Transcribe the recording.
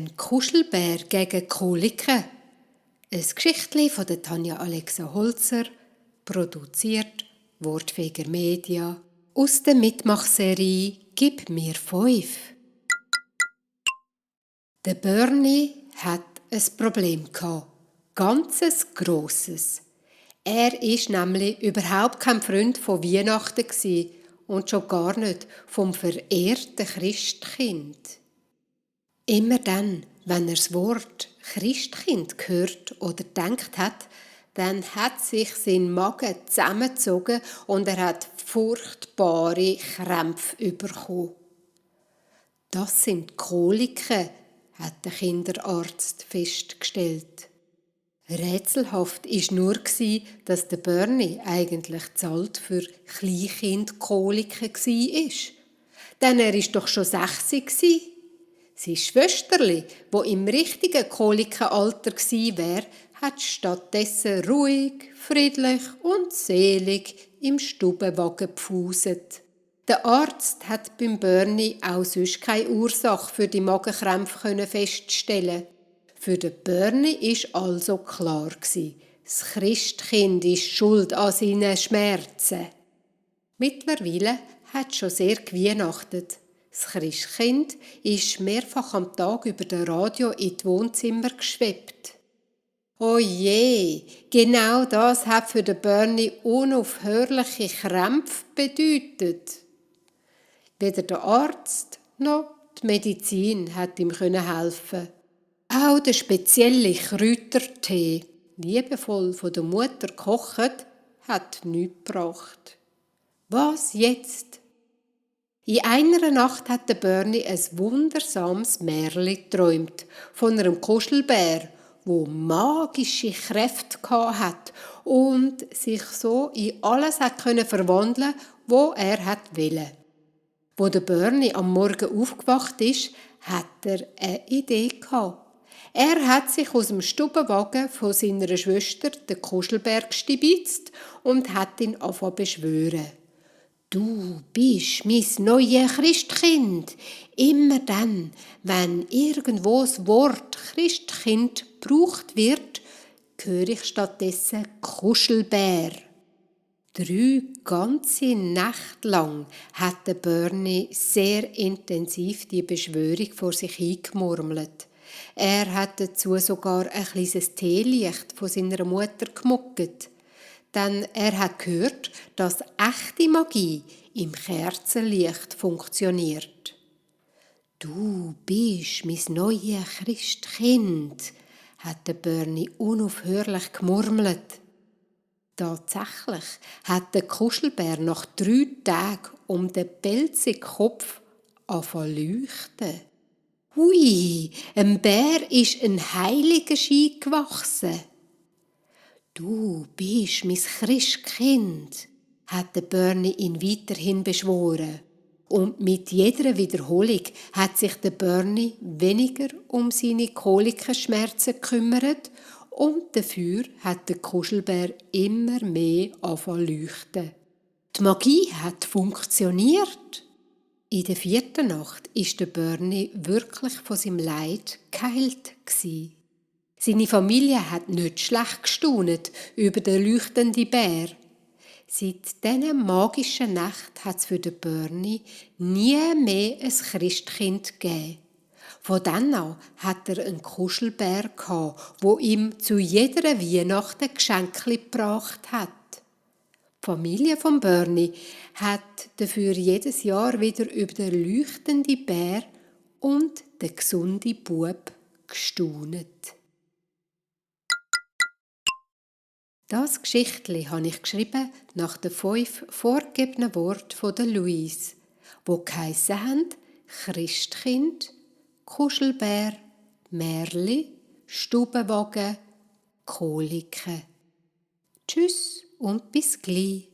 Ein Kuschelbär gegen Koliken. Ein Geschichtli von der Tanja Alexa Holzer, produziert Wortfeger Media aus der Mitmachserie «Gib mir 5». Der Bernie hat ein Problem gehabt. Ganzes grosses. Er war nämlich überhaupt kein Freund von Weihnachten und schon gar nicht vom verehrten Christkind. Immer dann, wenn er das Wort Christkind gehört oder gedacht hat, dann hat sich sein Magen zusammengezogen und er hat furchtbare Krämpfe bekommen. Das sind Koliken, hat der Kinderarzt festgestellt. Rätselhaft war nur, dass der Bernie eigentlich zahlt für Kleinkindkoliken war. Denn er war doch schon 6. Sein Schwesterli, wo im richtigen Kolikenalter wäre, hat stattdessen ruhig, friedlich und selig im Stubenwagen gepfuset. Der Arzt hat beim Bernie auch sonst keine Ursache für die Magenkrämpfe feststellen. Für den Bernie war also klar, das Christkind ist schuld an seinen Schmerzen. Mittlerweile hat es schon sehr geweihnachtet. Das Christkind ist mehrfach am Tag über das Radio in die Wohnzimmer geschwebt. Oh je, genau das hat für den Bernie unaufhörliche Krämpfe bedeutet. Weder der Arzt noch die Medizin hat ihm helfen. Auch der spezielle Kräutertee, liebevoll von der Mutter gekocht, hat nichts gebracht. Was jetzt? In einer Nacht hat der Bernie ein wundersames Märchen geträumt von einem Kuschelbär, wo magische Kräfte hatte und sich so in alles verwandeln konnte, wo er wollte. Wo der Bernie am Morgen aufgewacht ist, hat er eine Idee gehabt. Er hat sich aus dem Stubenwagen von seiner Schwester, den Kuschelbär, gestibitzt und hat ihn angefangen beschwören. Du bist mein neues Christkind. Immer dann, wenn irgendwo das Wort Christkind gebraucht wird, höre ich stattdessen Kuschelbär. 3 ganze Nächte lang hat der Bernie sehr intensiv die Beschwörung vor sich hingemurmelt. Er hat dazu sogar ein kleines Teelicht von seiner Mutter gemucket. Denn er hat gehört, dass echte Magie im Kerzenlicht funktioniert. Du bist mein neues Christkind, hat der Bernie unaufhörlich gemurmelt. Tatsächlich hat der Kuschelbär nach 3 Tagen um den pelzigen Kopf angefangen zu leuchten. Hui, ein Bär ist ein heiliger Schein gewachsen. Du bist mein Christkind, hat der Bernie ihn weiterhin beschworen. Und mit jeder Wiederholung hat sich der Bernie weniger um seine Kolikenschmerzen gekümmert und dafür hat der Kuschelbär immer mehr angefangen zu leuchten. Die Magie hat funktioniert. In der 4. Nacht ist der Bernie wirklich von seinem Leid geheilt gsi. Seine Familie hat nicht schlecht gestaunet über den leuchtenden Bär. Seit diesen magischen Nacht hat es für den Bernie nie mehr ein Christkind gegeben. Von dann an hat er einen Kuschelbär gehabt, wo ihm zu jeder Weihnachten Geschenke gebracht hat. Die Familie von Bernie hat dafür jedes Jahr wieder über den leuchtenden Bär und den gesunden Bub gestaunet. Das Geschichtli habe ich geschrieben nach den 5 vorgegebenen Worten von der Louise, wo geheissen haben: Christkind, Kuschelbär, Märli, Stubenwagen, Koliken. Tschüss und bis gleich.